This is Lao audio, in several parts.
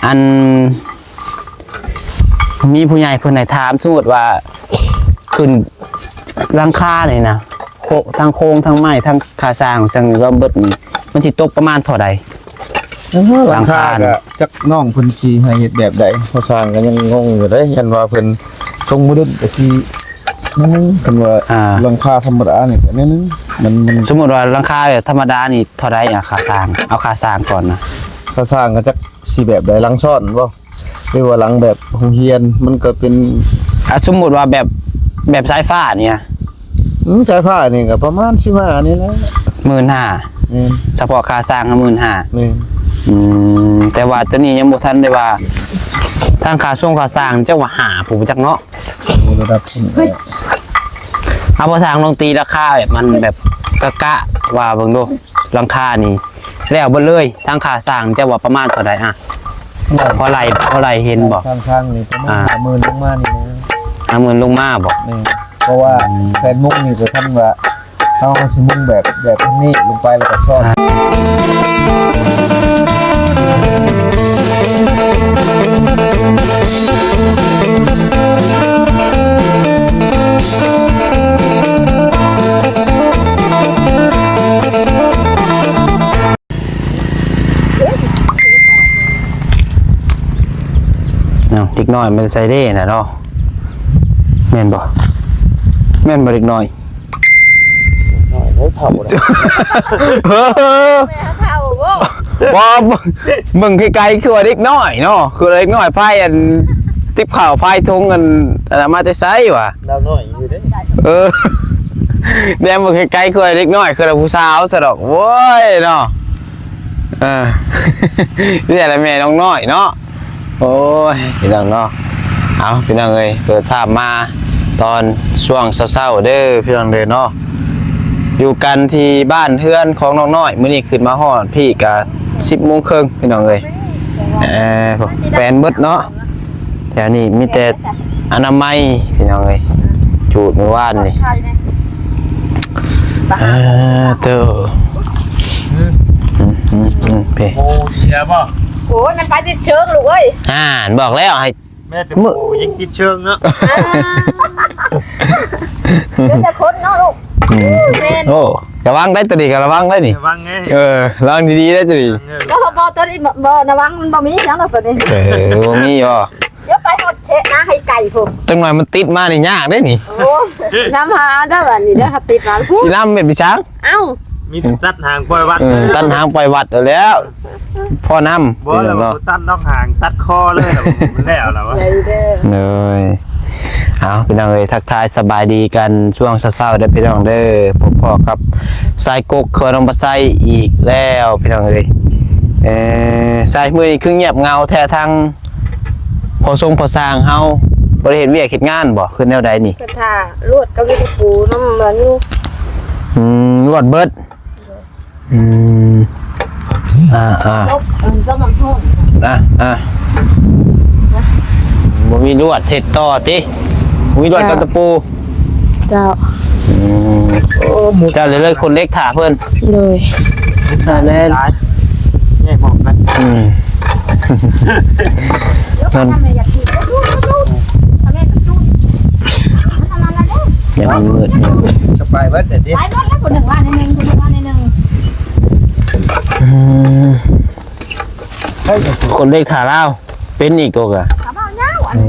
ອັນ ມີຜູ້ໃຫຍ່ເພິ່ນໃຫ້ຖາມ ສົມມຸດວ່າຂຶ້ນຫຼັງຄານີ້ນະ ໂຄ ທັງໂຄງ ທັງໄມ້ ທັງຄ່າສ້າງ ຈັ່ງນີ້ລວມເບິດນີ້ ມັນຊິຕົກປະມານເທົ່າໃດ? ຫຼັງຄາ ຫຼັງຄາ ກໍຈັກນ້ອງເພິ່ນຊິໃຫ້ເຮັດແບບໃດ ເພາະຊ່າງກໍຍັງງົງຢູ່ເດ້ ຢ້ານວ່າເພິ່ນຊົງບໍ່ເດັ່ນກໍຊິ ໜ້ອຍໜຶ່ງ ຄັນວ່າ ອ່າ ຫຼັງຄາທຳມະດານີ້ກໍໜ້ອຍໜຶ່ງ ມັນ ມັນ ສົມມຸດວ່າຫຼັງຄາແບບທຳມະດານີ້ເທົ່າໃດ? ອ່າ ຄ່າສ້າງ ເອົາຄ່າສ້າງກ່ອນນະ ຄ່າສ້າງກໍຈັກຊິແບບໃດ ຫຼັງຊ້ອນບໍ່ ຫຼືວ່າຫຼັງແບບໂຮງຮຽນ ມັນກໍເປັນ ອ່າ ສົມມຸດວ່າແບບ ແບບສາຍຟ້ານີ້ ອືມ ສາຍຟ້ານີ້ກໍປະມານສິບຫ້ານີ້ແຫຼະ ໝື່ນຫ້າ ແມ່ນ ສະເພາະຄ່າສ້າງກໍໝື່ນຫ້າ ແມ່ນ ອືມ ແຕ່ວ່າໂຕນີ້ຍັງບໍ່ທັນໄດ້ວ່າ ທາງຄ່າຊົງຄ່າສ້າງ ຈັກວ່າຫ້າ ຜູ້ຈັກເນາະ. ໂອ້ ລະດັບຂຶ້ນ ເອົາ ບໍ່ຊ່າງ ລອງຕີລາຄາແບບມັນແບບກະກະວ່າເບິ່ງດູ ຫຼັງຄານີ້ແລ້ວເບິດເລີຍ ທັງຄ່າສ້າງຈະວ່າປະມານເທົ່າໃດ? ອ່ະ ພໍໄລ່ ພໍໄລ່ເຫັນບໍ່? ຂ້າງໆນີ້ປະມານ ອ່າ ຫ້າໝື່ນລົງມານີ້ນະ ຫ້າໝື່ນລົງມາບໍ່? ແມ່ນ ເພາະວ່າ ອືມ ແຜ່ນມຸງນີ້ກໍທັນວ່າ ເຮົາ ເຮົາຊິມຸງແບບ ແບບນີ້ລົງໄປແລ້ວກໍຊ້ອນ ອ່າ ເອົາ ເດັກນ້ອຍມັນໃສ່ເດ້ນະເນາະ ແມ່ນບໍ່? ແມ່ນບໍ່ເດັກນ້ອຍ? ນ້ອຍເດ້ ເຖົ້າແລ້ວ ເອີ ແມ່ເຖົ້າບໍ່? ບໍ່ ເບິ່ງ ເບິ່ງໄກໆ ຄືວ່າເດັກນ້ອຍເນາະ ຄືເດັກນ້ອຍພາຍອັນ ຕິບເຂົ້າ ພາຍຖົງອັນ ອັນນັ້ນມາແຕ່ໃສວະ? ລາວນ້ອຍຢູ່ເດ້ ເອີ ແນມເບິ່ງໄກໆ ຄືວ່າເດັກນ້ອຍ ຄືວ່າຜູ້ສາວຊະດອກ ໂອ້ຍເນາະ ເອີ ນີ້ແຫຼະແມ່ນ້ອງນ້ອຍເນາະ. ໂອ້ຍ ພີ່ນ້ອງເນາະ ເອົາ ພີ່ນ້ອງເອີຍ ເປີດພາບມາຕອນຊ່ວງເຊົ້າໆ ເດີພີ່ນ້ອງເດີເນາະ ຢູ່ກັນທີ່ບ້ານເຮືອນຂອງນ້ອງນ້ອຍ ມື້ນີ້ຂຶ້ນມາຮອດພີ້ກະສິບໂມງເຄິ່ງ ພີ່ນ້ອງເອີຍ ເອີ ແປນເບິດເນາະ ແຖວນີ້ມີແຕ່ອະນາໄມ ພີ່ນ້ອງເອີຍ ຈູດມື້ວານນີ້ ອ່າ ໂຕ ອືມ ອືມ ອືມ ເພ ໂອ້ ເສຍບໍ່? ໂອ້ຍ ມັນໄປຕິດເຊີງລູກເອີຍ ອ່າ ບອກແລ້ວໃຫ້ ແມ່ແຕ່ ມື້ ໂອ້ ຍັງຕິດເຊີງເນາະ ອ່າ ເປັນແຕ່ຄົນເນາະລູກ ອືມ ແມ່ນ ໂອ້ ລະວັງໄດ້ ໂຕນີ້ກໍລະວັງໄດ້ນີ້ ລະວັງໄງ ເອີ ລະວັງດີໆ ໄດ້ໂຕນີ້ ລະວັງເດີ ບໍ່ ບໍ່ ໂຕນີ້ບໍ່ ລະວັງ ມັນບໍ່ມີຫຍັງດອກໂຕນີ້ ເອີ ບໍ່ມີບໍ່? ດຽວໄປຮອດເທະນາໃຫ້ໄກພຸ້ນ ຈັກໜ່ອຍມັນຕິດມານີ້ຍາກເດ້ນີ້ ໂອ້ ນຳຫາເດີ ບາດນີ້ເດີ ຫາຕິດມາພຸ້ນ ຊິນຳແມ່ນໄປຊາງ ເອົ້າ ມີແຕ່ຕັດຫາງປ່ອຍວັດ ເອີ ຕັດຫາງປ່ອຍວັດເອົາແລ້ວ ພໍນຳ ບໍ່ແລ້ວ ເນາະ ບໍ່ຕັດດອກຫາງ ຕັດຄໍເລີຍ ມັນແລ້ວລະວະ ເດີ ເດີ ເອີຍ ເອົາ ພີ່ນ້ອງເອີຍ ທັກທາຍສະບາຍດີກັນຊ່ວງເຊົ້າໆ ເດີພີ່ນ້ອງເດີ ພົບພໍ້ກັບຊາຍກົກ ເຂື່ອນໜອງປາໄຊອີກແລ້ວ ພີ່ນ້ອງເອີຍ ເອີ ຊາຍ ມື້ນີ້ຄືງຽບເຫງົາແທ້ ທາງພໍ່ຊົງພໍ່ຊ່າງເຮົາບໍ່ໄດ້ເຮັດວຽກເຮັດງານບໍ່ ຄືແນວໃດນີ້? ເພິ່ນຖ້າລວດກັບວິດຕະປູນຳມັນຢູ່ ອືມ ລວດເບິດ ອືມ ອ່າໆ ຈົບ ເອີ ກຳລັງໂທດ ອ່າໆ ບໍ່ມີລວດເຮັດຕໍ່ຕິ ບໍ່ມີລວດກັບຕະປູ ເຈົ້າ ອືມ ໂອ້ ເຈົ້າເລີຍ ເລີຍຂົນເຫຼັກຖ້າເພິ່ນ ໂດຍ ອ່າ ແລ້ວ ອືມ ນັ້ນ ຍັງມັນມືດຢູ່ ຈະໄປເບິດແລ້ວຕິ ໄປເບິດແລ້ວ ຜູ້ໜຶ່ງວ່າໜ້ອຍໜຶ່ງ ຜູ້ໜຶ່ງວ່າໜ້ອຍໜຶ່ງ ອືມ ຄົນເລັກຖ້າລາວ ເປັນອີກຕົວກະ ອືມ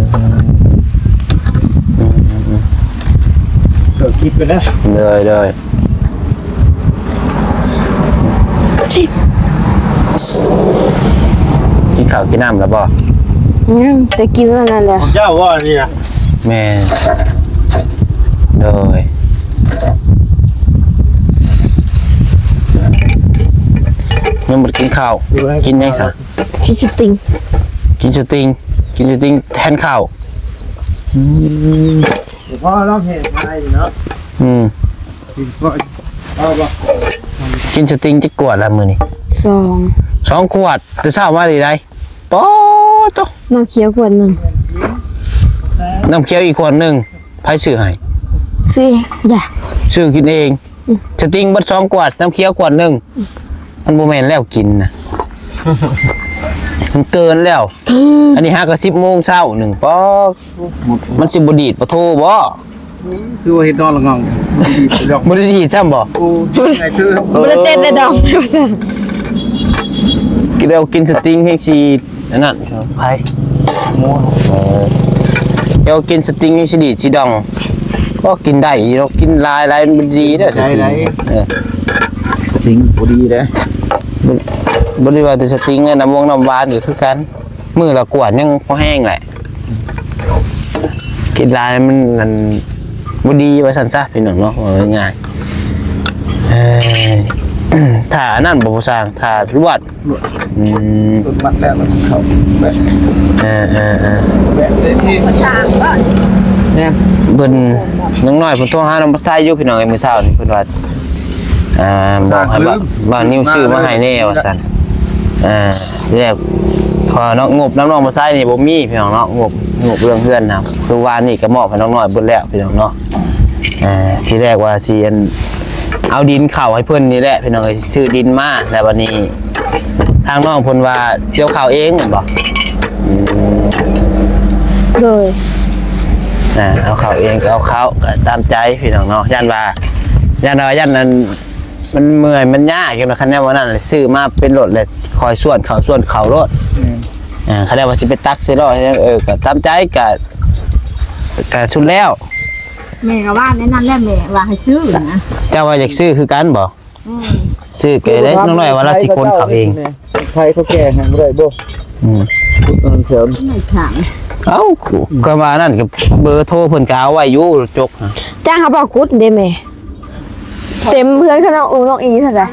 ເກີດຄລິບກັນນະ ເລີຍໆ ກິນເຂົ້າກິນນ້ຳແລ້ວບໍ່? ຍັງ ແຕ່ກິນອັນນັ້ນແຫຼະ ຂອງເຈົ້າບໍ່ອັນນີ້ນະ? ແມ່ນ ໂດຍ ຍັງບໍ່ໄດ້ກິນເຂົ້າ ກິນຫຍັງຊະ? ກິນສະຕິງ ກິນສະຕິງ ກິນສະຕິງແທນເຂົ້າ ອືມ ພໍລອງເຮັດໄດ້ເນາະ ອືມ ກິນພໍ ເອົາບໍ່? ກິນສະຕິງຈັກຂວດລະມື້ນີ້? ສອງ ສອງຂວດ ແຕ່ເຊົ້າມານີ້ໄດ໋ ປາດໂທ້ ນ້ຳຂຽວຂວດໜຶ່ງ ນ້ຳຂຽວອີກຂວດໜຶ່ງ ໃຜຊື້ໃຫ້? ຊື້ ຢາກ ຊື້ກິນເອງ ອືມ ສະຕິງເບິດສອງຂວດ ນ້ຳຂຽວຂວດໜຶ່ງ ອືມ ມັນບໍ່ແມ່ນແລ້ວກິນນະ ມັນເກີນແລ້ວ. ອັນນີ້ຫາກໍສິບໂມງເຊົ້າໜຶ່ງ ປອກ ມັນຊິບໍ່ດີດປະໂທບໍ່? ຄືວ່າເຮັດນອນລະງອງ ບໍ່ໄດ້ດີດຊໍ້າບໍ່? ໂອ້ ໄດ້ຄື ບໍ່ໄດ້ເຕັດແລ້ວດອງ ວ່າຊັ້ນ. ກິນແລ້ວກິນສະຕິງແຮງຊິອັນນັ້ນ ໄປ ເອີ ແລ້ວກິນສະຕິງແຮງຊິດີດຊິດອງ. ກໍກິນໄດ້ຢູ່ດອກ ກິນຫຼາຍໆມັນບໍ່ດີເດ້ ສະຕິງ. ໄດ້ ເອີ ສະຕິງບໍ່ດີເດ້. ບໍ່ ບໍ່ໄດ້ວ່າແຕ່ສະຕິງເດ້ ນ້ຳວົງນ້ຳຫວານກໍຄືກັນ. ມື້ລະກວດຍັງພໍແຮງແຫຼະ ກິນຫຼາຍມັນ ອັນ ບໍ່ດີວ່າຊັ້ນຊະ ພີ່ນ້ອງເນາະ ເວົ້າງ່າຍໆ. ເອີ ຖ້າອັນນັ້ນບໍ່ ຜູ້ຊ່າງ ຖ້າລວດ ລວດ ອືມ ລວດມັດແລ້ວ ມັນເຂົ້າແບະ ເອີໆໆ ແບະໄດ້ທີ່ ແມ່ນ ເພິ່ນ ນ້ອງນ້ອຍເພິ່ນໂທຫານ້ອງປາໄຊຢູ່ ພີ່ນ້ອງເອີຍ ມື້ເຊົ້ານີ້ ເພິ່ນວ່າ ອ່າ ບອກໃຫ້ ບ່າວ ບ່າວນິວຊື້ມາໃຫ້ແດ່ວ່າຊັ້ນ. ອ່າ ທີແລກ ເພາະວ່າເນາະ ງົບນຳນ້ອງປາໄຊນີ້ບໍ່ມີ ພີ່ນ້ອງເນາະ ງົບ ງົບເລື່ອງເຮືອນນະ ຄືວານນີ້ກໍມອບໃຫ້ນ້ອງນ້ອຍເບິດແລ້ວ ພີ່ນ້ອງເນາະ. ອ່າ ທີແລກວ່າຊິ ອັນ ເອົາດິນເຂົ້າໃຫ້ເພິ່ນນີ້ແຫຼະ ພີ່ນ້ອງເອີຍ ຊື້ດິນມາ ແລ້ວບັດນີ້ ທາງນ້ອງເພິ່ນວ່າຊິເອົາເຂົ້າເອງແມ່ນບໍ່? ອືມ ໂດຍ ອ່າ ເອົາເຂົ້າເອງກໍເອົາເຂົ້າ ກໍຕາມໃຈພີ່ນ້ອງເນາະ ຢ້ານວ່າ ຢ້ານວ່າ ຢ້ານນັ້ນ ມັນເມື່ອຍມັນຍາກຢູ່ນະ ຄັນແນວວ່ານັ້ນ ຊື້ມາເປັນລົດແລ້ວ ຄ່ອຍສວນເຂົ້າສວນເຂົ້າໂລດ. ແມ່ນ ອ່າ ຄັນແນວວ່າຊິໄປຕັກໃສ່ລໍ້ ເອີ ກໍຕາມໃຈ ກໍ ກໍສຸດແລ້ວ. ແມ່ກໍວ່າແນວນັ້ນແຫຼະ ແມ່ວ່າໃຫ້ຊື້ນະ. ເຈົ້າວ່າຢາກຊື້ຄືກັນບໍ່? ອືມ ຊື້ກໍໄດ້ ນ້ອງນ້ອຍວ່າລາວຊິຂົນເຂົ້າເອງ. ໃຜເຂົາແກ່ໃຫ້ບໍ່ໄດ້ບໍ່? ອືມ ໄປຖາມ ເອົ້າ ກໍວ່ານັ້ນ ກໍເບີໂທເພິ່ນກໍເອົາໄວ້ຢູ່ຈົກ. ຈ້างเขาบอกกุดเด้แม่ เต็มเพื่อนเขาน้องอูน้องอีเท่าไหร่?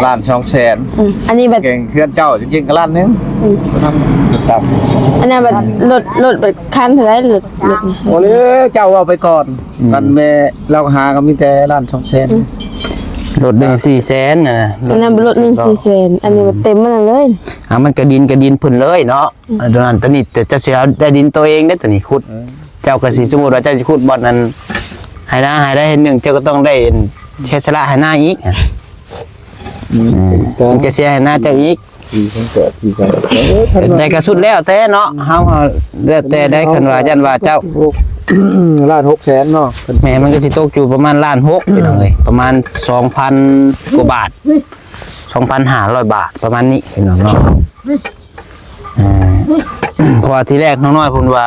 ລ້ານສອງແສນ. ອືມ ອັນນີ້ແບບ ແກງເພື່ອນເຈົ້າ ຈິງໆກໍລ້ານໜຶ່ງ. ອືມ ອັນນັ້ນແບບລົດ ລົດແບບຄັນເທົ່າໃດ? ລົດ ລົດນີ້ ໂອ້ ເຈົ້າເວົ້າໄປກ່ອນ. ອືມ ຄັນແມ່ລາວຫາກໍມີແຕ່ລ້ານສອງແສນ. ອືມ ລົດໜຶ່ງສີ່ແສນນະ ອັນນັ້ນລົດໜຶ່ງສີ່ແສນ ອັນນີ້ແບບເຕັມມັນນັ້ນເລີຍ. ອ່າ ມັນກະດິນ ກະດິນເພິ່ນເລີຍເນາະ. ອືມ ອັນນັ້ນ ຕົວນີ້ ແຕ່ເຈົ້າຊິເອົາໄດ້ດິນໂຕເອງເດ້ ຕົວນີ້ຂຸດ. ເອີ ເຈົ້າກໍຊິ ສົມມຸດວ່າເຈົ້າຊິຂຸດບ່ອນນັ້ນ ໄຮ່ນາ ໄຮ່ໃດໄຮ່ໜຶ່ງ ເຈົ້າກໍຕ້ອງໄດ້ເຮັດສະລະໄຮ່ນາອີກ. ອືມ ມັນກໍເສຍໄຮ່ນາເຈົ້າອີກ. ທີ່ເພິ່ນເກີດທີ່ກັນ ແຕ່ກໍສຸດແລ້ວແຕ່ເນາະ ເຮົາ ເຮົາແລ້ວແຕ່ໄດ້ ຄັນວ່າຢ້ານວ່າເຈົ້າ ລ້ານຫົກແສນເນາະ. ແມ່ນ ມັນກໍຊິຕົກຢູ່ປະມານລ້ານຫົກ ອືມ ພີ່ນ້ອງເອີຍ ປະມານສອງພັນກວ່າບາດ ສອງພັນຫ້າຮ້ອຍບາດ ປະມານນີ້ ພີ່ນ້ອງເນາະ. ເອີ ເພາະວ່າທີແລກນ້ອງນ້ອຍເພິ່ນວ່າ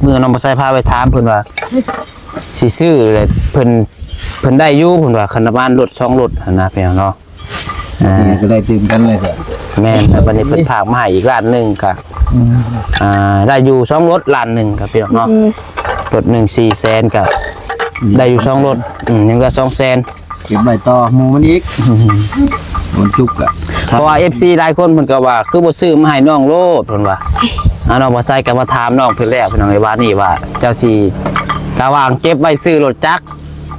ເມື່ອນ້ອງປາໄຊພາໄປຖາມເພິ່ນວ່າຊິຊື້ ແລ້ວເພິ່ນ ເພິ່ນໄດ້ຢູ່ ເພິ່ນວ່າຄັນປະມານລົດສອງລົດຫັ້ນນະ ພີ່ນ້ອງເນາະ. ອ່າ ກໍໄດ້ຕື່ມກັນເລີຍກໍ ແມ່ນ ແລ້ວບັດນີ້ເພິ່ນຝາກມາໃຫ້ອີກລ້ານໜຶ່ງກໍ ອືມ ອ່າ ໄດ້ຢູ່ສອງລົດ ລ້ານໜຶ່ງກໍ ພີ່ນ້ອງເນາະ. ອືມ ລົດໜຶ່ງສີ່ແສນກໍ ອືມ ໄດ້ຢູ່ສອງລົດ. ອືມ ຍັງເຫຼືອສອງແສນ ເກັບໄວ້ຕໍ່ໝູ່ມັນອີກ. ອືມ ມັນຈຸກອະ ເພາະວ່າເອັຟຊີຫຼາຍຄົນເພິ່ນກໍວ່າ ຄືບໍ່ຊື້ມາໃຫ້ນ້ອງໂລດ ເພິ່ນວ່າ. ອ່າ ນ້ອງປາໄຊກໍມາຖາມນ້ອງເພິ່ນແລ້ວ ພີ່ນ້ອງເອີຍ ວ່ານີ້ວ່າເຈົ້າຊິ ລະຫວ່າງເກັບໄວ້ຊື້ລົດຈັກ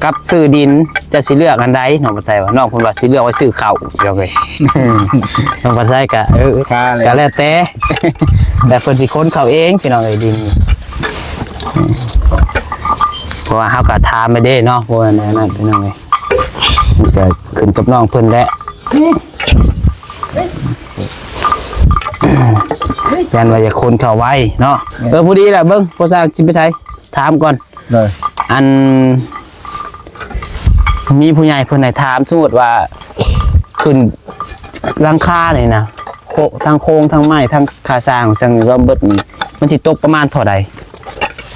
ກັບຊື້ດິນ ເຈົ້າຊິເລືອກອັນໃດ? ນ້ອງປາໄຊວ່າ ນ້ອງເພິ່ນວ່າຊິເລືອກໄວ້ຊື້ເຂົ້າ ພີ່ນ້ອງເອີຍ. ນ້ອງປາໄຊກະ ເອີ ກະແລ້ວແຕ່ ແຕ່ເພິ່ນຊິຂົນເຂົ້າເອງ ພີ່ນ້ອງເອີຍ ດິນ. ເພາະວ່າເຮົາກະຖາມໄປເດ້ເນາະ ບໍ່ແມ່ນແນວນັ້ນ ພີ່ນ້ອງເອີຍ ມັນກະຂຶ້ນກັບນ້ອງເພິ່ນແຫຼະ ຢ້ານວ່າຢາກຂົນເຂົ້າໄວເນາະ. ເອີ ພໍດີແຫຼະ ເບິ່ງ ພໍ່ຊ່າງຊິໄປໃສ ຖາມກ່ອນ. ໂດຍ ອັນ ມີຜູ້ໃຫຍ່ເພິ່ນໃຫ້ຖາມ ສົມມຸດວ່າຂຶ້ນຫຼັງຄານີ້ນະ ໂຄ ທັງໂຄງ ທັງໄມ້ ທັງຄ່າສ້າງ ຈັ່ງນີ້ລວມເບິດນີ້ ມັນຊິຕົກປະມານເທົ່າໃດ?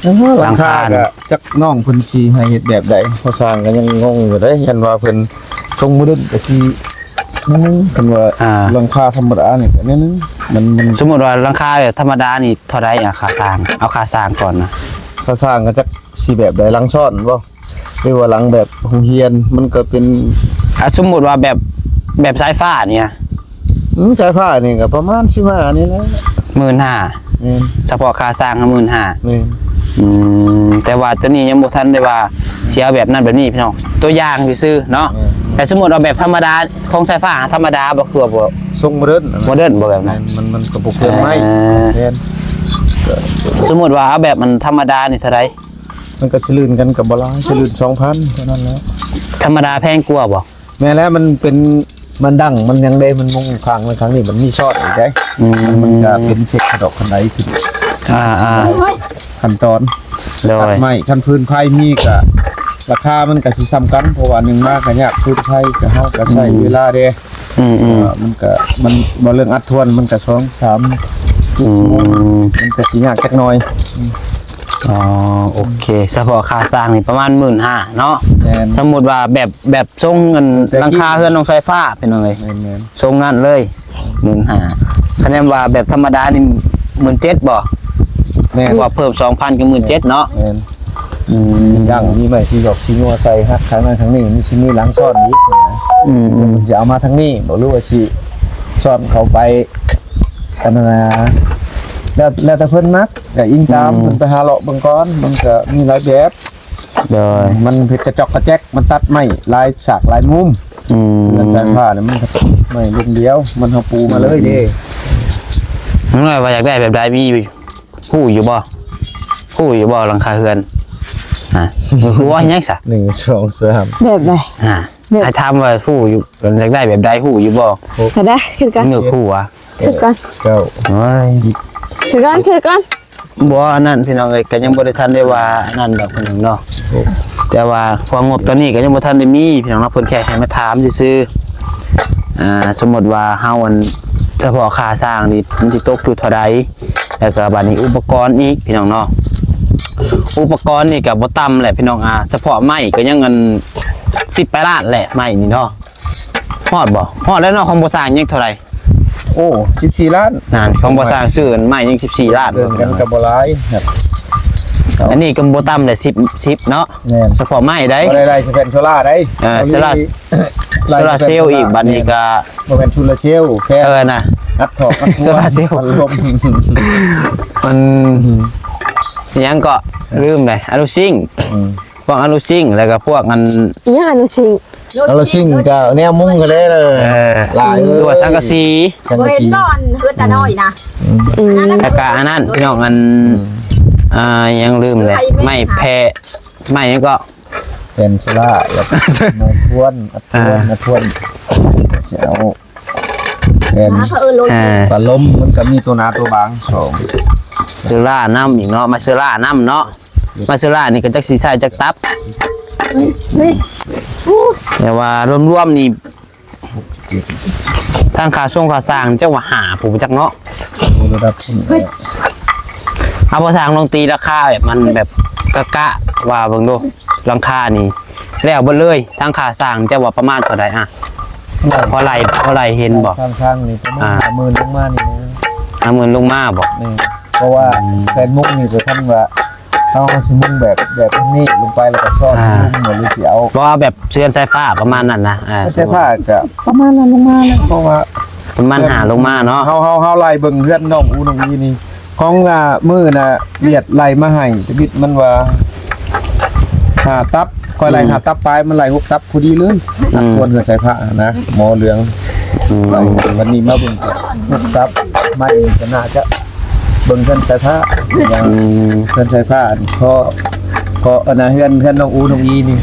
ຫຼັງຄາ ຫຼັງຄານະ ກໍຈັກນ້ອງເພິ່ນຊິໃຫ້ເຮັດແບບໃດ ພໍ່ຊ່າງກໍຍັງງົງຢູ່ເດ້. ຢ້ານວ່າເພິ່ນຊົງໂມເດີນກໍຊິ ໜ້ອຍໜຶ່ງ ຄັນວ່າ ອ່າ ຫຼັງຄາທຳມະດານີ້ກໍໜ້ອຍໜຶ່ງ ມັນ ມັນ ສົມມຸດວ່າຫຼັງຄາແບບທຳມະດານີ້ເທົ່າໃດ? ອ່າ ຄ່າສ້າງ ເອົາຄ່າສ້າງກ່ອນນະ ຄ່າສ້າງກໍຈັກຊິແບບໃດ ຫຼັງຊ້ອນບໍ່ ຫຼືວ່າຫຼັງແບບໂຮງຮຽນ ມັນກໍເປັນ ອ່າ ສົມມຸດວ່າແບບ ແບບສາຍຟ້ານີ້ ອືມ ສາຍຟ້ານີ້ກໍປະມານສິບຫ້ານີ້ແຫຼະ ໝື່ນຫ້າ. ແມ່ນ ສະເພາະຄ່າສ້າງຫ້າໝື່ນຫ້າ. ແມ່ນ ອືມ ແຕ່ວ່າຕົວນີ້ຍັງບໍ່ທັນໄດ້ວ່າຊິເອົາແບບນັ້ນແບບນີ້ ພີ່ນ້ອງ ຕົວຢ່າງຊື່ໆເນາະ. ແມ່ນ ແຕ່ສົມມຸດເອົາແບບທຳມະດາ ຂອງສາຍຟ້າທຳມະດາບໍ່ ຄືວ່າບໍ່ ຊົງໂມເດີນ ໂມເດີນບໍ່ແບບນັ້ນ? ແມ່ນ ມັນ ມັນກໍບໍ່ເຄື່ອງໄມ້. ເອີ ແມ່ນ ສົມມຸດວ່າເອົາແບບມັນທຳມະດານີ້ເທົ່າໃດ? ມັນກໍສະລື່ນກັນກໍບໍ່ຫຼາຍ ສະລື່ນສອງພັນເທົ່ານັ້ນແຫຼະ. ທຳມະດາແພງກວ່າບໍ່? ແມ່ນແລ້ວ ມັນເປັນ ມັນດັງ ມັນຫຍັງເດ້ ມັນມຸງຂ້າງນັ້ນຂ້າງນີ້ ມັນມີຊ້ອນອີກເດ້. ອືມ ມັນກໍເປັນເຊັກຂະດອກຄັນໄດຂຶ້ນ. ອ່າໆ ຂັ້ນຕອນ ໂດຍ ຕັດໄມ້ ຄັນຟືນໄຟມີກໍ ລາຄາມັນກໍຊິສ່ຳກັນ ເພາະວ່າໜຶ່ງມາກໍຍາກ ຟືນໄຟກໍ ເຮົາກໍໃຊ້ ອືມ ເວລາເດ້. ອືມໆ ເອີ ມັນກະ ມັນ ເວົ້າເລື່ອງອັດທວນ ມັນກະສອງສາມ ອືມ ມັນກະຊິຍາກຈັກໜ່ອຍ. ອໍ ໂອເຄ ສະເພາະຄ່າສ້າງນີ້ປະມານໝື່ນຫ້າເນາະ. ແມ່ນ ສົມມຸດວ່າແບບ ແບບຊົງອັນ ແຕ່ ຫຼັງຄາເຮືອນນ້ອງສາຍຟ້າ ພີ່ນ້ອງເອີຍ. ແມ່ນໆ ຊົງນັ້ນເລີຍ ໝື່ນຫ້າ. ຄະແນນວ່າແບບທຳມະດານີ້ ໝື່ນເຈັດບໍ່? ແມ່ນ ວ່າເພີ່ມສອງພັນ ກໍໝື່ນເຈັດເນາະ. ແມ່ນ ອືມ ຢ່າງມີໄມ້ທີ່ດອກຊິຍົວໃສ່ ຫັກທາງນັ້ນທາງນີ້ ມັນຊິມີຫຼັງຊ້ອນອີກນະ. ອືມໆ ມັນຊິເອົາມາທາງນີ້ບໍ່ ຫຼືວ່າຊິຊ້ອນເຂົ້າໄປ ອັນນັ້ນນະ ແລ້ວ ແລ້ວແຕ່ເພິ່ນມັກ ກໍອີງຕາມ ອືມ ເພິ່ນໄປຫາເລາະເບິ່ງກ່ອນ ມັນກໍມີຫຼາຍແບບ. ໂດຍ ມັນເຮັດກະຈອກກະແຈກ ມັນຕັດໄມ້ຫຼາຍສາກຫຼາຍມຸມ. ອືມ ເຮືອນຊາຍຟ້ານີ້ ມັນໄມ້ລຸ່ມດຽວ ມັນເຮົາປູມາເລີຍເດ້. ອືມ ນ້ອງນ້ອຍວ່າຢາກໄດ້ແບບໃດ ມີ ຮູ້ຢູ່ບໍ່? ຮູ້ຢູ່ບໍ່ຫຼັງຄາເຮືອນ? ຮະ ຮູ້ວ່າຫຍັງຊະ? ໜຶ່ງ ສອງ ສາມ ແບບໃດ? ຮະ ແບບ ໃຫ້ຖາມວ່າຮູ້ຢູ່ ຢາກໄດ້ແບບໃດ ຮູ້ຢູ່ບໍ່? ກໍໄດ້ຄືກັນ ນຶກຮູ້ວ່າ ຄືກັນ ເກົ້າ ໂອ້ຍ ຄືກັນ ຄືກັນ. ບໍ່ ອັນນັ້ນພີ່ນ້ອງເອີຍ ກໍຍັງບໍ່ໄດ້ທັນໄດ້ວ່າອັນນັ້ນດອກພີ່ນ້ອງເນາະ. ໂອ້ ແຕ່ວ່າພວກງົບຕອນນີ້ກໍຍັງບໍ່ທັນໄດ້ມີພີ່ນ້ອງເນາະ ເພິ່ນແຄ່ໃຫ້ມາຖາມຊື່ໆ. ອ່າ ສົມມຸດວ່າເຮົາອັນ ສະເພາະຄ່າສ້າງນີ້ ມັນຊິຕົກຢູ່ເທົ່າໃດ? ແລ້ວກໍບາດນີ້ອຸປະກອນອີກພີ່ນ້ອງເນາະ ອຸປະກອນນີ້ກໍບໍ່ຕ່ຳແຫຼະພີ່ນ້ອງ. ອ່າ ສະເພາະໄມ້ກໍຍັງອັນ ສິບປາຍລ້ານແຫຼະ ໄມ້ນີ້ເນາະ. ຮອດບໍ່? ຮອດແລ້ວເນາະ ຂອງບໍ່ສ້າງຍັງເທົ່າໃດ? ໂອ້ ສິບສີ່ລ້ານ ນັ້ນ ຂອງບໍ່ສ້າງຊື້ໄມ້ຍັງສິບສີ່ລ້ານ ເກີນກັນກໍບໍ່ຫຼາຍ. ອັນນີ້ກໍບໍ່ຕ່ຳແຫຼະ ສິບ ສິບເນາະ. ແມ່ນ ສະເພາະໄມ້ໃດ ບໍ່ໄດ້ໄລ່ແຜ່ນໂຊລາໃດ. ເອີ ໂຊລາ ໂຊລາເຊວອີກ ບາດນີ້ກໍ ບໍ່ແມ່ນໂຊລາເຊວ ແຜ່ນ ເອີນະ ອັດຖອກ ໂຊລາເຊວ ອັດລົມ ມັນ ອືມ ຫຍັງເກາະ ລືມເລີຍ ອະນຸຊິງ ອືມ ພວກອະນຸຊິງ ແລ້ວກໍພວກອັນ ອີຫຍັງອະນຸຊິງ? ອະນຸຊິງກໍແນວມຸງກໍເລີຍ ເອີ ຫຼາຍ ຕົວະສັງກະສີ ສັງກະສີ ບໍ່ເຫັນບໍ່ ອັນເຮືອນຕານ້ອຍນະ. ອືມ ແລ້ວກໍອັນນັ້ນ ພີ່ນ້ອງ ອັນ ອ່າ ຫຍັງລືມເລີຍ ໄມ້ແຜ່ ໄມ້ຫຍັງເກາະ ແຜ່ນໂຊລາ ແລ້ວກໍໄມ້ທວນ ອັດທວນ ອ່າ ອັດທວນ ຊິເອົາ ແມ່ນ ອ່າ ປາລົມ ມັນກໍມີຕົວໜາຕົວບາງສອງ ເຊລານຳອີກເນາະ ມາເຊລານຳເນາະ. ມາເຊລານີ້ກໍຈັກຊິໃຊ້ຈັກຕັບ ນີ້ ນີ້ ແຕ່ວ່າລວມໆນີ້ ທາງຄ່າຊົງຄ່າສ້າງຈັກວ່າຫ້າ ຜູ້ຈັກເນາະ ໂອ້ ລະດັບ ເອົາ ພໍຊ່າງລອງຕີລາຄາແບບມັນແບບກະໆ ວ່າເບິ່ງດູ ຫຼັງຄານີ້ແລ້ວເບິດເລີຍ ທາງຄ່າສ້າງຈະວ່າປະມານເທົ່າໃດ? ອະ ພໍໄລ່ ພໍໄລ່ເຫັນບໍ່? ຂ້າງໆນີ້ປະມານ ອ່າ ຫ້າໝື່ນລົງມານີ້ນະ. ຫ້າໝື່ນລົງມາບໍ່? ແມ່ນ ເພາະວ່າ ອືມ ແຜ່ນມຸງນີ້ກໍຄັນວ່າເຮົາ ເຮົາຊິມຸງແບບ ແບບນີ້ລົງໄປ ແລ້ວກໍຊ້ອນ ອ່າ ມຸງ ຫຼືຊິເອົາ ບໍ່ ເອົາແບບເຮືອນສາຍຟ້າປະມານນັ້ນນະ. ອ່າ ສາຍຟ້າກໍປະມານນັ້ນລົງມາແລ້ວ ເພາະວ່າປະມານຫ້າລົງມາເນາະ. ເຮົາ ເຮົາ ເຮົາໄລ່ເບິ່ງເຮືອນນ້ອງອູນ້ອງອີນີ້ ຂອງ ອ່າ ມື້ນະ ວຽດໄລ່ມາໃຫ້ ທຳອິດມັນວ່າຫ້າຕັບ ຂ້ອຍໄລ່ ອືມ ຫ້າຕັບປາຍ ມັນໄລ່ຫົກຕັບພໍດີເລີຍ. ອືມ ຄວນເຮືອນສາຍຟ້ານະ ໝໍເຫຼືອງ. ອືມ ໄລ່ ວັນນີ້ມາເບິ່ງຫົກຕັບ ໄມ້ກໍໜ້າຈະເບິ່ງເຮືອນສາຍຟ້າ ອືມ ເຮືອນສາຍຟ້າ ພໍ ພໍ ອັນນະ ເຮືອນ ເຮືອນນ້ອງອູນ້ອງອີນີ້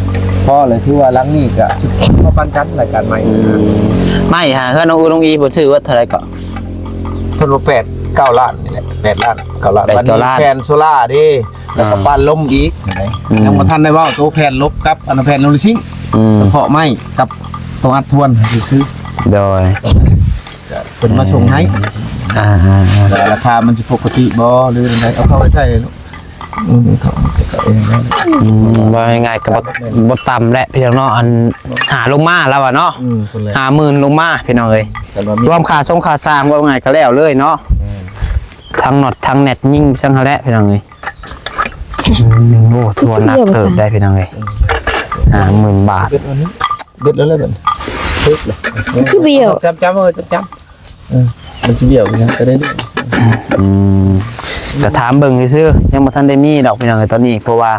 ພໍເລີຍ ຖືວ່າຫຼັງນີ້ກໍພໍປານກັນ ລາຍການໄມ້. ອືມ ໄມ້ຫາເຮືອນນ້ອງອູນ້ອງອີເພິ່ນຊື້ວ່າເທົ່າໃດເກາະ? ເພິ່ນວ່າແປດ ເກົ້າລ້ານນີ້ແຫຼະ ແປດລ້ານ ເກົ້າລ້ານ ແປດ ເກົ້າລ້ານ ບັດນີ້ແຜ່ນໂຊລາເດ້ ແລ້ວກໍ ອ່າ ປານລົມອີກ ອືມ ຍັງບໍ່ທັນໄດ້ເວົ້າໂຕແຜ່ນລົບກັບອັນແຜ່ນໂນລິຊິງ ອືມ ສະເພາະໄມ້ກັບໂຕອັດທວນຊື່ໆ. ໂດຍ ເພິ່ນມາສົ່ງໃຫ້ ອ່າໆໆ ແລ້ວລາຄາມັນຊິປົກກະຕິບໍ່ ຫຼືຈັ່ງໃດ ເອົາເຂົ້າໄວ້ໃຊ້ ອືມ ອືມ ວ່າງ່າຍໆກໍບໍ່ ບໍ່ຕ່ຳແຫຼະພີ່ນ້ອງເນາະ ອັນ ຫ້າລົງມາແລ້ວວ່າເນາະ. ອືມ ຫ້າໝື່ນລົງມາພີ່ນ້ອງເອີຍ ລວມຄ່າຊົງຄ່າສ້າງ ເວົ້າງ່າຍກໍແລ້ວເລີຍເນາະ. ແມ່ນ ທັງນັອດທັງແນັດຍິງໄປຊັ້ນຫັ້ນແຫຼະພີ່ນ້ອງເອີຍ. ອືມ ໂອ້ ຖືວ່າໜັກເຕີບໄດ໋ພີ່ນ້ອງເອີຍ ຫ້າໝື່ນບາດ. ເບັດແລ້ວແຫຼະບັດນີ້ ເບັດແລ້ວ ມັນຊິບ້ຽວ ຈັບໆ ເອີ ຈັບໆ ເອີ ມັນຊິບ້ຽວຫຍັງກໍໄດ້ເລື່ອງ. ອືມ ກໍຖາມເບິ່ງຊື່ໆ ຍັງບໍ່ທັນໄດ້ມີດອກພີ່ນ້ອງເອີຍຕອນນີ້ ເພາະວ່າ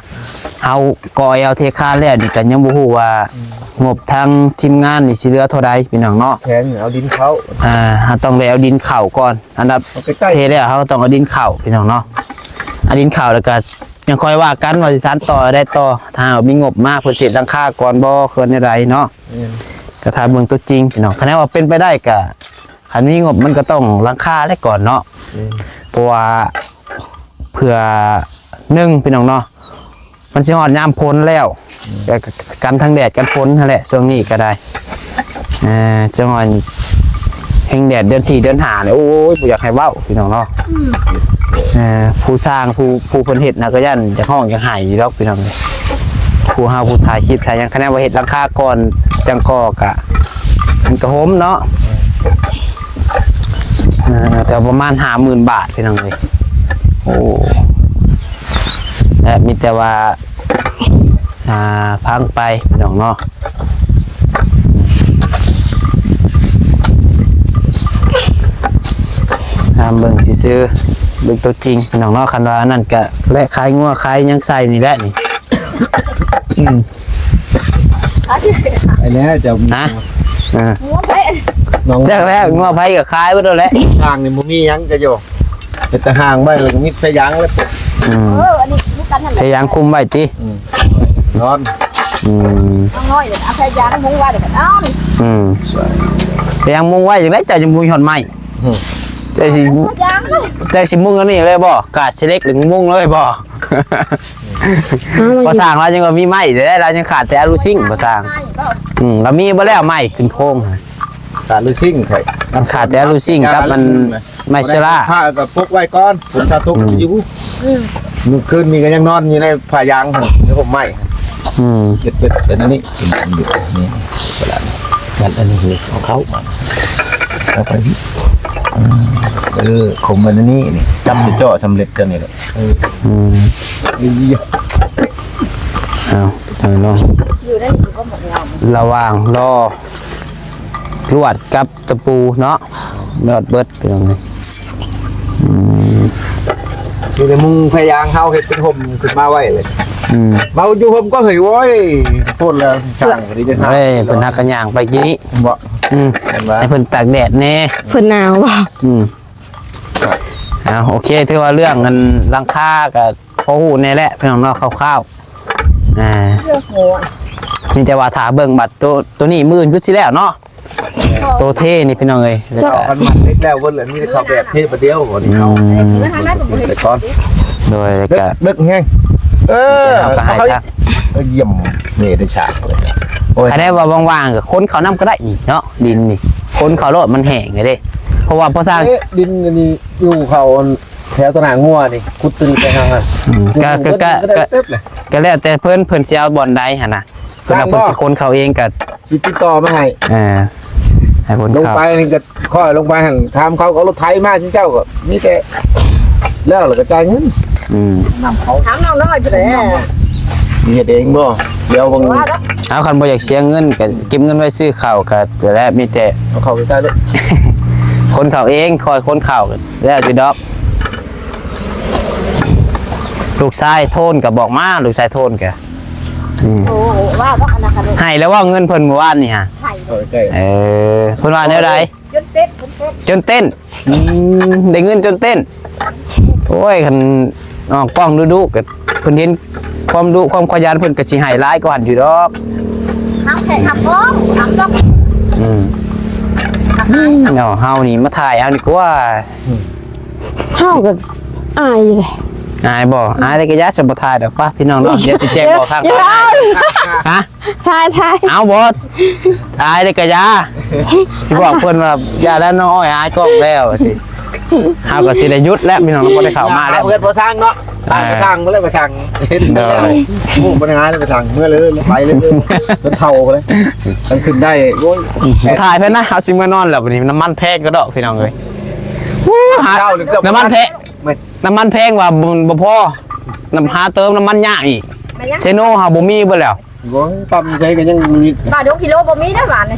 ເຮົາກໍ່ແອວເທຄານແລ້ວນີ້ ກໍຍັງບໍ່ຮູ້ວ່າ ອືມ ງົບທາງທີມງານນີ້ຊິເຫຼືອເທົ່າໃດພີ່ນ້ອງເນາະ. ແຜນເອົາດິນເຂົ້າ ອ່າ ເຮົາຕ້ອງໄດ້ເອົາດິນເຂົ້າກ່ອນ ອັນດັບ ເຮົາໃກ້ໆ ເທແລ້ວເຮົາກໍຕ້ອງເອົາດິນເຂົ້າພີ່ນ້ອງເນາະ. ເອົາດິນເຂົ້າແລ້ວກໍຍັງຄ່ອຍວ່າກັນວ່າຊິສານຕໍ່ໄດ້ຕໍ່ ຖ້າເຮົາມີງົບມາ ເພິ່ນຊິເຮັດຫຼັງຄາກ່ອນບໍ່ ຄືແນວໃດເນາະ. ແມ່ນ ກໍຖ້າເບິ່ງຕົວຈິງພີ່ນ້ອງ. ຄັນວ່າເປັນໄປໄດ້ກໍ ຄັນມີງົບມັນກໍຕ້ອງຫຼັງຄາແຫຼະກ່ອນເນາະ. ແມ່ນ. ເພາະວ່າເພື່ອ ໜຶ່ງ ພີ່ນ້ອງເນາະ ມັນຊິຮອດຍາມຝົນແລ້ວ ແລ້ວກໍກັນທັງແດດກັນຝົນຫັ້ນແຫຼະ ຊ່ວງນີ້ກໍໄດ້. ເອີ ຈັກໜ້ອຍແຮງແດດເດືອນສີ່ເດືອນຫ້ານີ້ ໂອ້ຍ ບໍ່ຢາກໃຫ້ເວົ້າພີ່ນ້ອງເນາະ. ອືມ ເອີ ຜູ້ຊ່າງ ຜູ້ ຜູ້ເພິ່ນເຮັດນະ ກໍຢ້ານຢາກຮ້ອງຢາກໄຫ້ຢູ່ດອກພີ່ນ້ອງ. ຜູ້ເຮົາ ຜູ້ຖ່າຍຄລິບຖ່າຍຫຍັງ ຄັນວ່າເຮັດຫຼັງຄາກ່ອນຈັ່ງກໍ່ກະ ມັນກະຫົມເນາະ. ເອີ ແຕ່ປະມານຫ້າໝື່ນບາດພີ່ນ້ອງເອີຍ. ໂອ້ ແລະມີແຕ່ວ່າ ອ່າ ຟັງໄປພີ່ນ້ອງເນາະ. ຖາມເບິ່ງຊື່ໆ ເບິ່ງຕົວຈິງພີ່ນ້ອງເນາະ. ຄັນວ່າອັນນັ້ນກະ ແລະຂາຍງົວຂາຍຫຍັງໃສ່ນີ້ແຫຼະນີ້. ອືມ ໄປແລ້ວເຈົ້າ ນະ ອ່າ ງົວໃຜ ນ້ອງ ຈັກແລ້ວ ງົວໃຜກໍຂາຍເບິດແລ້ວແຫຼະ. ທາງນີ້ບໍ່ມີຫຍັງຈະຢູ່ ເຮັດແຕ່ຮ່າງໄວ້ ແລ້ວກໍມີໄຟຢາງແລ້ວ. ອືມ ເອີ ອັນນີ້ຄືກັນຫັ້ນແຫຼະ ໄຟຢາງຄຸມໄວ້ຕິ. ອືມ ນອນ. ອືມ ນ້ອງນ້ອຍເລີຍ ເອົາໄຟຢາງມຸງໄວ້ແລ້ວກໍນອນ. ອືມ ໄຟຢາງມຸງໄວ້ຈັ່ງໃດ ເຈົ້າຍັງບໍ່ມີຮອດໄມ້. ອືມ ເຈົ້າຊິ ໄຟຢາງເລີຍ ເຈົ້າຊິມຸງອັນນີ້ເລີຍບໍ່? ກາດຊິເຫຼັກ ຫຼືມຸງເລີຍບໍ່? ພໍ່ຊ່າງລາວຍັງວ່າມີໄມ້ແຕ່ລາວຍັງຂາດແຕ່ອາລູຊິງ ພໍ່ຊ່າງ. ອືມ ລາວມີເບິດແລ້ວໄມ້ຂຶ້ນໂຄງ ອາລູຊິງຂ້ອຍ ມັນຂາດແຕ່ອາລູຊິງກັບມັນໄມ້ເຊື້ອລາ. ຜ້າກໍປົກໄວ້ກ່ອນ ຝົນຖ້າຕົກ ອືມ ຢູ່. ອືມ ມື້ຄືນນີ້ກໍຍັງນອນຢູ່ໃນຜ້າຢາງຫັ້ນ ໃນຮົ່ມໄມ້. ອືມ ເຮັດເປັນອັນນີ້ ນີ້ ມັນອັນນີ້ເອົາເຂົ້າມາ ເອົາໄປ ເອີ ຂົມໄວ້ໃນນີ້ ນີ້ ຈັບຈ່ອສຳເລັດກັນນີ້ແຫຼະ. ເອີ ອືມ ເອີຍ ເອົາ ເອົາເນາະ ຢູ່ໃນນີ້ກໍໝົດແລ້ວ ລະຫວ່າງລໍລວດກັບຕະປູເນາະ ລວດເບິດພີ່ນ້ອງເອີຍ. ອືມ ມີແຕ່ມຸງພະຍາງເຮົາເຮັດເປັນຮົ່ມຂຶ້ນມາໄວ້ເລີຍ. ອືມ ເວົ້າຢູ່ຮົ່ມກໍເຮີ້ຍ ໂອ້ຍ ໂພດແລ້ວຊ່າງກໍດີເດ້. ເອີ ເພິ່ນຫາກະຍ່າງໄປກີ້ນີ້ ບໍ່ ອືມ ເຫັນບໍ່ ໃຫ້ເພິ່ນຕາກແດດແດ່ ເພິ່ນໜາວບໍ່? ອືມ ອ່າ ໂອເຄ ຖືວ່າເລື່ອງອັນຫຼັງຄາກໍພໍຮູ້ແດ່ແຫຼະພີ່ນ້ອງເນາະ ຄ່າວໆ. ອ່າ ເລື່ອງຫົວ ມີແຕ່ວ່າຖ້າເບິ່ງບັດໂຕ ໂຕນີ້ມື້ອື່ນຄືຊິແລ້ວເນາະ ໂຕເທນີ້ພີ່ນ້ອງເອີຍ. ແລ້ວກໍ ເຈົ້າ ຄັນມັນເຮັດແລ້ວເບິດແລ້ວ ມີແຕ່ເຂົ້າແບບເທບາດດຽວ ນີ້ເຮົາ ອືມ ເຮັດໄປກ່ອນ ໂດຍ ແລ້ວກໍ ເລິກແຮງ. ເອີ ເຮົາກໍໃຫ້ ເອົາເຂົ້າອີກ ເອີ ຢ້ຽມ ນີ້ໄດ້ສາກເລີຍ. ໂອ້ຍ ຄັນໄດ້ວ່າວ່າງໆກໍຂົນເຂົ້ານຳກໍໄດ້ນີ້ເນາະ ດິນນີ້ ຂົນເຂົ້າໂລດ ມັນແຫ້ງເດ້. ເພາະວ່າພໍ່ຊ່າງ ເອີ ດິນອັນນີ້ຢູ່ເຂົາ ແຖວຕະໜ່າງົວນີ້ ຂຸດຕື່ນໄປຫາ ອືມ ກໍ ກໍ ກໍ ກໍແລ້ວແຕ່ເພິ່ນ ເພິ່ນຊິເອົາບ່ອນໃດຫັ້ນນະ ເພິ່ນວ່າເພິ່ນຊິຂົນເຂົ້າເອງກໍ ຊິຕິດຕໍ່ມາໃຫ້. ເອີ ໃຫ້ເພິ່ນລົງໄປນີ້ກໍຄ່ອຍລົງໄປຫັ້ນ ຖາມເຂົາກໍລົດໄຖມາ ເຈົ້າກໍມີແຕ່ແລ້ວ ແລ້ວກໍຈ່າຍເງິນ. ອືມ ນຳເຂົາ ຖາມນ້ອງນ້ອຍພຸ້ນແຫຼະ ຊິເຮັດເອງບໍ່? ດຽວເບິ່ງ ເອົາ ຄັນບໍ່ຢາກເສຍເງິນກໍເກັບເງິນໄວ້ຊື້ເຂົ້າກໍແລ້ວ ມີແຕ່ເອົາເຂົ້າໃກ້ໆ ໂລດ ຂົນເຂົ້າເອງ ຄ່ອຍຂົນເຂົ້າ ແລ້ວຢູ່ດອກ. ລູກຊາຍໂທນກໍບອກມາ ລູກຊາຍໂທນກໍ ອືມ ໂອ້ ວ່າດອກອັນນັ້ນກໍໄດ້ ໃຫ້ແລ້ວວ່າເງິນເພິ່ນມື້ວານນີ້ຫາ ໃຫ້ ເອີ ເອີ ເພິ່ນວ່າແນວໃດ? ຈົນເຕັ້ນ ຈົນເຕັ້ນ ຈົນເຕັ້ນ. ອືມ ໄດ້ເງິນຈົນເຕັ້ນ. ໂອ້ຍ ຄັນອອກກ້ອງດຸໆ ກໍເພິ່ນເຫັນຄວາມດຸຄວາມຂະຫຍັນ ເພິ່ນກໍຊິໃຫ້ຫຼາຍກວ່າຫັ້ນຢູ່ດອກ. ຮັບແຂກຮັບກ້ອງ ຮັບດອກ. ອືມ ເນາະ ເຮົານີ້ມາຖ່າຍເອົາດີກວ່າ. ເຮົາກໍອາຍເດ້. ອາຍບໍ່? ອາຍແລ້ວກໍຢ່າ ສະບໍ່ຖ່າຍດອກ. ໄປພີ່ນ້ອງເນາະ ດຽວຊິແຈ້ງບອກທາງ ຢ່າ ຫາ? ຖ່າຍ ຖ່າຍ ເອົາບໍ່? ອາຍແລ້ວກໍຢ່າ ຊິບອກເພິ່ນວ່າຢ່າແລ້ວ ນ້ອງອ້ອຍອາຍກ້ອງແລ້ວ ວ່າຊີ້. ເຮົາກໍຊິໄດ້ຢຸດແລ້ວພີ່ນ້ອງ ບໍ່ໄດ້ເຂົ້າມາແລ້ວ ເອົາເພິ່ນບໍ່ຊ່າງເນາະ. ອ່າ ບໍ່ຊ່າງ ບໍ່ໄດ້ບໍ່ຊ່າງ ເຫັນແລ້ວ ໂດຍ ໂອ້ ບໍ່ໄດ້ຫາແລ້ວບໍ່ຊ່າງ ເມືອເລີຍ ໄປເລີຍ ຈົນເຖົ້າພຸ້ນແຫຼະ ຄັນຂຶ້ນໄດ້. ໂອ້ຍ ບໍ່ຖ່າຍເພິ່ນນະ ເຮົາຊິເມືອນອນແລ້ວບັດນີ້. ນ້ຳມັນແພງກະດອກພີ່ນ້ອງເອີຍ. ໂອ້ ນ້ຳມັນແພງ ນ້ຳມັນແພງວ່າບໍ່ ບໍ່ພໍ ນຳຫາເຕີມນ້ຳມັນຍາກອີກ. ເຊໂນເຮົາບໍ່ມີເບິດແລ້ວ. ໂອ້ຍ ປ້ຳໃສກໍຍັງມີ ບາດດົງກິໂລບໍ່ມີໄດ້ບາດນີ້.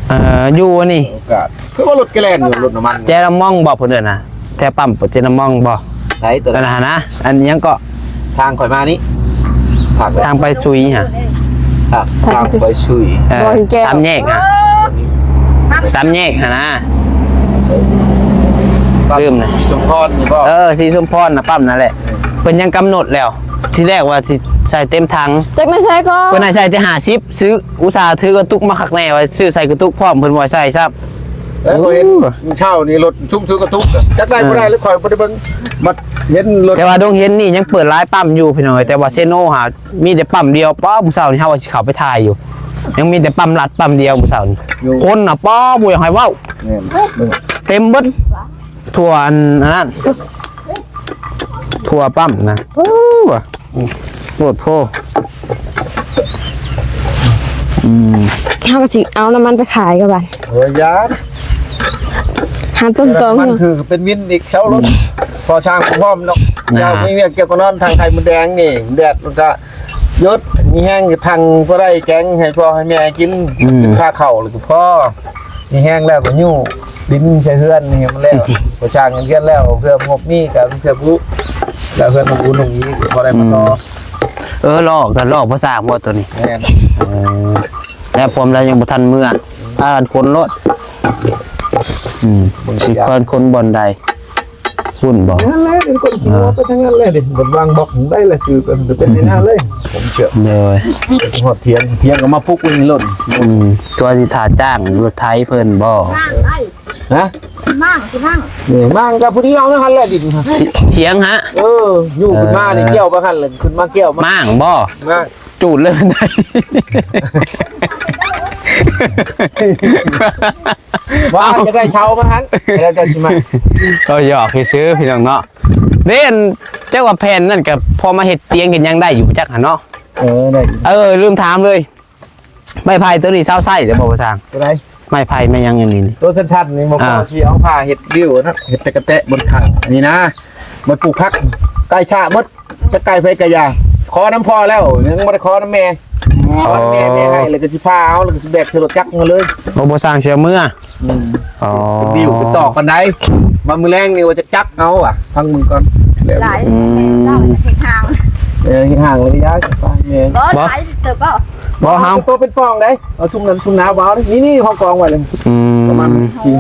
ເອີ ຢູ່ອັນນີ້ ໂອກາດ ຄືວ່າລົດກະແລ່ນຢູ່ ລົດນ້ຳມັນ ແຈນຳມອງບໍ່ ເພິ່ນເອີ້ນນະ ແຖວປ້ຳແຈນຳມອງບໍ່? ໃສຕົວນັ້ນນະ ອັນຫຍັງເກາະ? ທາງຂ້ອຍມານີ້ ທາງໄປຊຸຍຫະ ທາງໄປຊຸຍ ເອີ ສາມແຍກຫະ ສາມແຍກຫະນະ ລືມນະ. ສີສົມພອນນີ້ບໍ່? ເອີ ສີສົມພອນນະ ປ້ຳນັ້ນແຫຼະ ເພິ່ນຍັງກຳນົດແລ້ວ. ທີແລກວ່າຊິໃສ່ເຕັມຖັງ ຈັກແມ່ນໃສ່ກໍ ເພິ່ນໃຫ້ໃສ່ແຕ່ຫ້າສິບ ຊື້ ອຸດສ່າຖືກະຕຸກມາຄັກແນ່ ວ່າຊື້ໃສ່ກະຕຸກພ້ອມ ເພິ່ນບໍ່ໃຫ້ໃສ່ຊ້ຳ. ແລ້ວເຮົາເຫັນ ໂອ້ ເຊົ້ານີ້ລົດຊຸມຊື້ກະຕຸກ ຈັກໄດ້ ເອີ ບໍ່ໄດ້ ຫຼືຂ້ອຍບໍ່ໄດ້ເບິ່ງ ມາເຫັນລົດ. ແຕ່ວ່າດົງເຫັນນີ້ຍັງເປີດຫຼາຍປ້ຳຢູ່ພີ່ນ້ອງເອີຍ ແຕ່ວ່າເຊໂນຫາ ມີແຕ່ປ້ຳດຽວ. ປ້າ ມື້ເຊົ້ານີ້ເຮົາວ່າຊິເຂົ້າໄປຖ່າຍຢູ່ ຍັງມີແຕ່ປ້ຳລັດປ້ຳດຽວມື້ເຊົ້ານີ້ ຢູ່ ຄົນນະ ປ້າ ບໍ່ຢາກໃຫ້ເວົ້າ ແມ່ນ ເຕັມເບິດ ທົ່ວອັນ ອັນນັ້ນ ທົ່ວປ້ຳນະ ໂອ້ ວ່າ ໂພດໂພ ອືມ ເຮົາກໍຊິເອົານ້ຳມັນໄປຂາຍກັບບ້ານ ເອີ ຢ່າ ຫາຕົ້ນຕອງ ມັນຄືເປັນວິນອີກເຊົາລົດ ພໍຊ່າງບໍ່ພ້ອມເນາະ ອ່າ ຢາກມີວຽກກ່ຽວກັບນອນ ທາງໄຂ່ມົດແດງນີ້ ແດດມັນກະຢຸດ ມີແຮງທັງພໍໄດ້ແກງໃຫ້ພໍ່ໃຫ້ແມ່ກິນ ອືມ ກິນຄ່າເຂົ້າແລ້ວກໍພໍ ມີແຮງແລ້ວກໍຍູ້ດິນໃສ່ເຮືອນນີ້ໃຫ້ມັນແລ້ວ ພໍສ້າງເຮືອນແລ້ວ ເພື່ອບໍ່ມີກະເພື່ອຜູ້ ແລ້ວເຮືອນຂອງບຸນຂອງອີກພໍໄດ້ມາຕໍ່ ອືມ ເອີ ຫຼອກກັນຫຼອກພາສາບໍ່ຕົວນີ້ ແມ່ນ ເອີ ແລ້ວພວມແລ້ວຍັງບໍ່ທັນເມືອ ພາກັນຂົນໂລດ ອືມ ຊິພາກັນຂົນບ່ອນໃດ ພຸ້ນບໍ່ ນັ້ນແຫຼະ ເປັນຄົນຂີ້ງົວໄປທາງນັ້ນແຫຼະ ເດ້ ເພິ່ນວາງບລັອກໄດ້ລະ ຊື່ເພິ່ນເປັນໃນນັ້ນເລີຍ ຜົມເຊື່ອ ໂດຍ ໄປຮອດຖຽງ ຖຽງກໍມາປຸກໄວ້ໃນລົດ ອືມ ຕົວະຊິຖ້າຈ້າງລົດໄຖເພິ່ນບໍ່ ຮະ ມ້າງ ຊິມ້າງ ນີ້ມ້າງກໍຜູ້ດຽວນັ້ນຫັ້ນແຫຼະດິນ ຖຽງຫະ ເອີ ຢູ່ຂຶ້ນມານີ້ ເອີ ກ່ຽວໄປຫັ້ນແຫຼະ ຂຶ້ນມາກ່ຽວ ມ້າງບໍ່ ມ້າງ ຈູດເລີຍໄດ້ ວ່າຈະໄດ້ເຊົ່າມາຫັ້ນ ແລ້ວເຈົ້າຊິມາ ກໍຫຍອກຊື່ໆ ພີ່ນ້ອງເນາະ ເດ້ ອັນ ຈັກວ່າແຜ່ນນັ້ນກໍພໍມາເຮັດຕຽງເຮັດຫຍັງໄດ້ຢູ່ຈັກຫັ້ນເນາະ ເອີ ໄດ້ຢູ່ ເອີ ລືມຖາມເລີຍ ໄມ້ໄຜ່ຕົວນີ້ຊາວໃຊ້ແລ້ວບໍ່ ພໍ່ຊ່າງ ຕົວໃດ ໄມ້ໄຜ່ໄມ້ຫຍັງອັນນີ້ ຕົວສັ້ນໆນີ້ບໍ່ພໍ ອ່າ ຊິເອົາຜ້າເຮັດດິ້ວນະ ເຮັດແຕ່ກະແຕະບົນຂ້າງ ອັນນີ້ນະ ມັນປູກຜັກ ໄກ່ຊະເບິດ ຈັກໄກ່ໃຜກະຢ່າ ຂໍນຳພໍ່ແລ້ວ ຍັງບໍ່ໄດ້ຂໍນຳແມ່ ອໍ ແມ່ ແມ່ໃຫ້ ແລ້ວກໍຊິພາເອົາ ແລ້ວກໍຊິແບກໃສ່ລົດຈັກມາເລີຍ ໂອ້ ບໍ່ສ້າງເສຍເມືອ ອືມ ອໍ ເປັນດິ້ວເປັນຕອກປານໃດ ວ່າມື້ແລງນີ້ວ່າຈະຈັກເອົາວ່າ ຟັງເບິ່ງກ່ອນ ແລ້ວ ອືມ ເຮັດຫ້າງ ເອີ ເຮັດຫ້າງເລີຍ ຍ້າຍໄປແມ່ ບໍ່ ບໍ່ ຫຼາຍເຕີບບໍ່ ບໍ່ ເຮົາ ເອົາຕົວເປັນປ່ອງໃດ ເອົາຊຸມນັ້ນຊຸມໜາບໍ່ເອົາ ນີ້ໆ ເຮົາກອງໄວ້ເລີຍ ອືມ ປະມານສີ່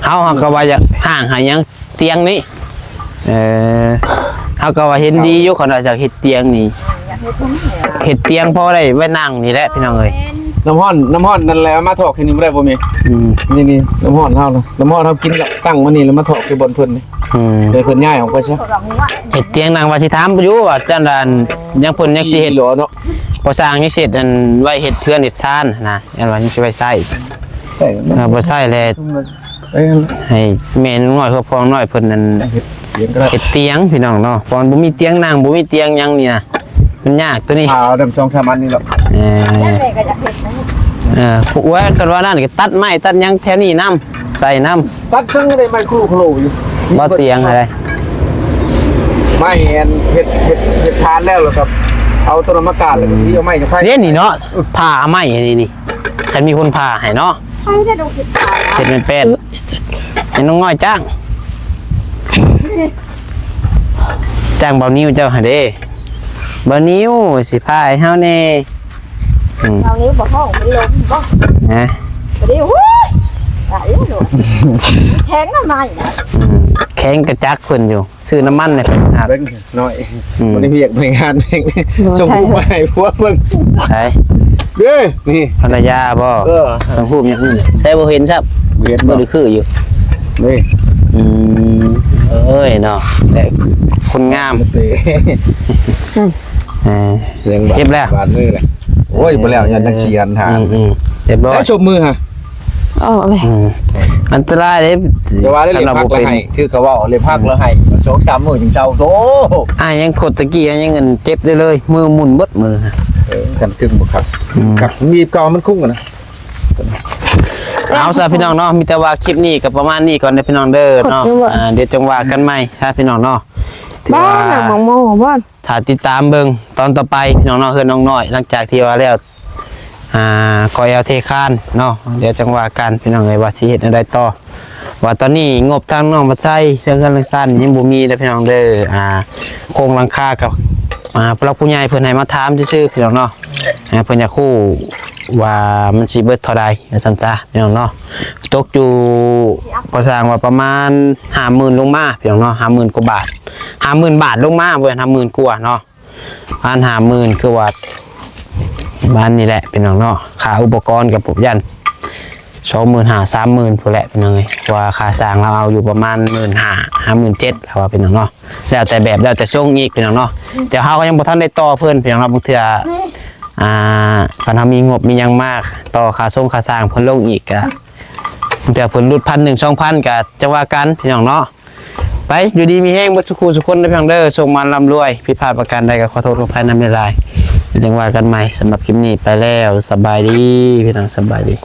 ເຮົາ ເຮົາກໍວ່າຢາກຫ້າງໃຫ້ຫຍັງ ຕຽງນີ້ ເອີ ເຮົາກໍວ່າເຫັນດີຢູ່ ເຂົາວ່າຈະເຮັດຕຽງນີ້ ຢາກເຮັດຕຽງນີ້ແຫຼະ ເຮັດຕຽງພໍໄດ້ໄວ້ນັ່ງນີ້ແຫຼະ ພີ່ນ້ອງເອີຍ ນ້ຳຮ້ອນ ນ້ຳຮ້ອນນັ້ນແຫຼະ ເອົາມາຖອກທີ່ນີ້ບໍ່ໄດ້ບໍ່ແມ່ ອືມ ນີ້ໆ ນ້ຳຮ້ອນເຮົານະ ນ້ຳຮ້ອນເຮົາກິນກໍຕັ້ງມານີ້ ແລ້ວມາຖອກທີ່ບ່ອນເພິ່ນນີ້ ອືມ ໃຫ້ເພິ່ນຍ້າຍອອກໄປຊະ ເຮັດຕຽງນັ່ງ ວ່າຊິຖາມຢູ່ວ່າຈັ່ງໃດ ຍັງເພິ່ນຍັງຊິເຮັດ ອີ່ຫຼໍເນາະ ພໍສ້າງຍັງຊິເຮັດ ອັນ ໄວ້ເຮັດເຮືອນເຮັດຊານນະ ອັນວ່າຍັງຊິໄວ້ໃຊ້ ເອີ ບໍ່ໃຊ້ແລ້ວ ເອີ ໃຫ້ແມ່ນ້ອຍ ເພື່ອພໍ່ນ້ອຍເພິ່ນນັ້ນ ເຮັດຕຽງກໍໄດ້ ເຮັດຕຽງ ພີ່ນ້ອງເນາະ ເພາະມັນບໍ່ມີຕຽງນັ່ງ ບໍ່ມີຕຽງຫຍັງນີ້ນະ ມັນຍາກຕົວນີ້ ເອົານຳສອງສາມອັນນີ້ດອກ ເອີ ແລ້ວແມ່ກໍຢາກເຮັດນະ ເອີ ໂອ້ຍ ຄັນວ່ານັ້ນກໍຕັດໄມ້ຕັດຫຍັງແຖວນີ້ນຳ ໃສ່ນຳ ຕັດເຊິ່ງໄດ້ໄມ້ຄູໂຄລຢູ່ ບໍ່ຕຽງໃດ ໄມ້ອັນເຮັດ ເຮັດ ເຮັດທານແລ້ວ ແລ້ວກໍເອົາຕົວນັ້ນມາກາດ ແລ້ວກໍຊິເອົາໄມ້ຈາກໄຜ ເດ້ນີ້ເນາະ ຜ້າໄມ້ອັນນີ້ນີ້ ຄັນມີຄົນຜ່າໃຫ້ເນາະ ໃຜໄດ້ລົງເຮັດຂາຍ ເຮັດແມ່ນແປ້ນ ເອີ ໃຫ້ນ້ອງນ້ອຍຈ້າງ ຈ້າງເບົານິ້ວເຈົ້າຫັ້ນເດ້ ເບົານິ້ວຊິຜ່າໃຫ້ເຮົາແດ່ ອືມ ເບົານິ້ວບໍ່ຮ້ອງ ມັນລົມບໍ່ ຮະ ບໍ່ໄດ້ ໂອ້ຍ ຕາຍແລ້ວ ແຂງນະໄມ້ ອືມ ແຂງກະຈັກເພິ່ນຢູ່ ຊື້ນ້ຳມັນໃຫ້ເພິ່ນຫາ ເບິ່ງ ນ້ອຍ ອືມ ບໍ່ໄດ້ເວຍກໄປງານ ບໍ່ ສົ່ງຮູບມາໃຫ້ພວກເບິ່ງ ໃສ ເດ້ ນີ້ ພັນລະຍາບໍ່ ເອີ ສົ່ງຮູບຫຍັງນີ້ ແຕ່ບໍ່ເຫັນຊ້ຳ ບໍ່ເຫັນບໍ່ ບໍ່ໄດ້ຄືຢູ່ ນີ້ ອືມ ເອີຍເນາະ ແຕ່ຄົນງາມ ເອີ ເຈັບແລ້ວ ບາດມືແລ້ວ ໂອ້ຍ ບໍ່ແລ້ວ ຍັງຈັກສີ່ອັນຫ້າ ອືມໆ ຮຽບຮ້ອຍ ໄດ້ສົບມືຫະ ອອກເລີຍ ອືມ ອັນຕະລາຍເດ້ ແຕ່ວ່າໄດ້ເລັບພັກລະໄຫ້ ຄືເຂົາເວົ້າ ເລັບພັກລະໄຫ້ ສອງສາມມື້ຈຶ່ງເຊົາ ໂຕ ອ້າຍຍັງຄົດຕະກີ້ ອ້າຍຍັງອັນເຈັບໄດ້ເລີຍ ມືໝຸ່ນເບິດມື ເອີ ຄັນຄຶງບໍ່ຄັກ ອືມ ຄັກ ມີບເກົ່າມັນຄຸງກັນນະ ເອົາຊະພີ່ນ້ອງເນາະ ມີແຕ່ວ່າຄລິບນີ້ກໍປະມານນີ້ກ່ອນເດີພີ່ນ້ອງເດີເນາະ ອ່າ ດຽວຈັ່ງວ່າກັນໃໝ່ຊະພີ່ນ້ອງເນາະ ຖືວ່າ ບ້ານນາງໝາກໂມ ບ້ານ ຖ້າຕິດຕາມເບິ່ງຕອນຕໍ່ໄປພີ່ນ້ອງເນາະ ເຮືອນນ້ອງນ້ອຍ ຫຼັງຈາກທີ່ວ່າແລ້ວ ອ່າ ກໍແອວເທຄານເນາະ ດຽວຈັ່ງວ່າກັນພີ່ນ້ອງເອີຍ ວ່າຊິເຮັດແນວໃດຕໍ່ ວ່າຕອນນີ້ງົບທາງນ້ອງບັດໄຊ ເລື່ອງເຮືອນເລື່ອງຊານຍັງບໍ່ມີເດີພີ່ນ້ອງເດີ ອ່າ ໂຄງຫຼັງຄາກັບ ອ່າ ຜູ້ຫຼັກຜູ້ໃຫຍ່ເພິ່ນໃຫ້ມາຖາມຊື່ໆ ພີ່ນ້ອງເນາະ ອ່າ ເພິ່ນຢາກຮູ້ວ່າມັນຊິເບິດເທົ່າໃດ ວ່າຊັ້ນຊະ ພີ່ນ້ອງເນາະ ຕົກຢູ່ ພໍສ້າງວ່າປະມານຫ້າໝື່ນລົງມາ ພີ່ນ້ອງເນາະ ຫ້າໝື່ນກວ່າບາດ ຫ້າໝື່ນບາດລົງມາ ບໍ່ແມ່ນຫ້າໝື່ນກວ່າເນາະ ປະມານຫ້າໝື່ນ ຄືວ່າປະມານນີ້ແຫຼະພີ່ນ້ອງເນາະ. ຄ່າອຸປະກອນກໍຢ້ານສອງໝື່ນຫ້າ ສາມໝື່ນພຸ້ນແຫຼະພີ່ນ້ອງເອີຍ ເພາະວ່າຄ່າຊ່າງລາວເອົາຢູ່ປະມານໝື່ນຫ້າ ຫ້າໝື່ນເຈັດ ລາວວ່າພີ່ນ້ອງເນາະ. ແລ້ວແຕ່ແບບ ແລ້ວແຕ່ຊົງອີກພີ່ນ້ອງເນາະ. ແຕ່ເຮົາກໍຍັງບໍ່ທັນໄດ້ຕໍ່ເພິ່ນພີ່ນ້ອງເນາະ. ບາງເທື່ອ ອ່າ ຄັນເຮົາມີງົບມີຫຍັງມາ ຕໍ່ຄ່າຊົງຄ່າຊ່າງເພິ່ນລົງອີກ ກໍບາງເທື່ອເພິ່ນຫຼຸດພັນໜຶ່ງ ສອງພັນ ກໍຈັ່ງວ່າກັນພີ່ນ້ອງເນາະ. ໄປ ຢູ່ດີມີແຮງເບິດສູ່ຄູ່ສູ່ຄົນເດີພີ່ນ້ອງເດີ. ໂຊກໝານລ່ຳລວຍ ຜິດພາດປະການໃດກໍຂໍໂທດຂໍອະໄພນຳຫຼາຍໆ. ຈັ່ງວ່າກັນໃໝ່. ສຳລັບຄລິບນີ້ໄປແລ້ວ ສະບາຍດີພີ່ນ້ອງ ສະບາຍດີ.